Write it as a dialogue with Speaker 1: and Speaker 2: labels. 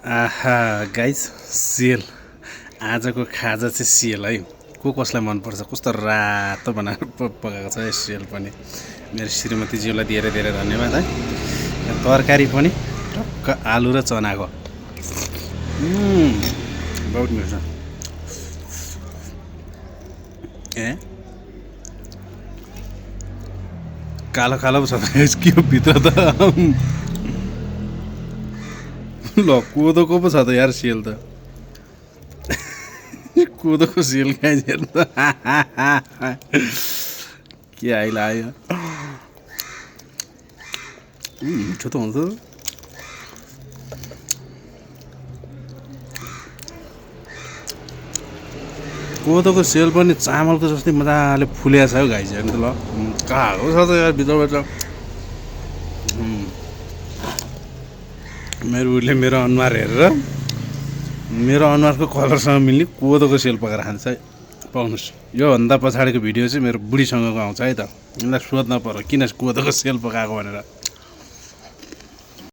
Speaker 1: आहा guys sale आजको खाजा चाहिँ सेल है को कसलाई मनपर्छ कस्तो रातो बनाएर पकाएको छ है सेल पनि मेरो श्रीमतीज्यूलाई धेरै धेरै धन्यवाद है तरकारी पनि टक्क आलु र चनाको बहुत मिठो ए कालो कालो छ त के हो भित्र त ल कोदोको पो छ त यार सेल त कोदोको सेल कहाँ हेर्नु त के आइला आयो मिठो त हुन्छ कोदोको सेल पनि चामलको जस्तै मजाले फुलेको छ हौ गाइस हेर्नु त ल कालो छ त यार भित्रबाट मेरो उसले मेरो अनुहार हेरेर मेरो अनुहारको कलरसँग मिल्ने कोदोको सेल पकाएर खान्छ है पाउनुहोस् योभन्दा पछाडिको भिडियो चाहिँ मेरो बुढीसँगको आउँछ है त उनीलाई सोध्न पर्यो किन कोदोको सेल पकाएको भनेर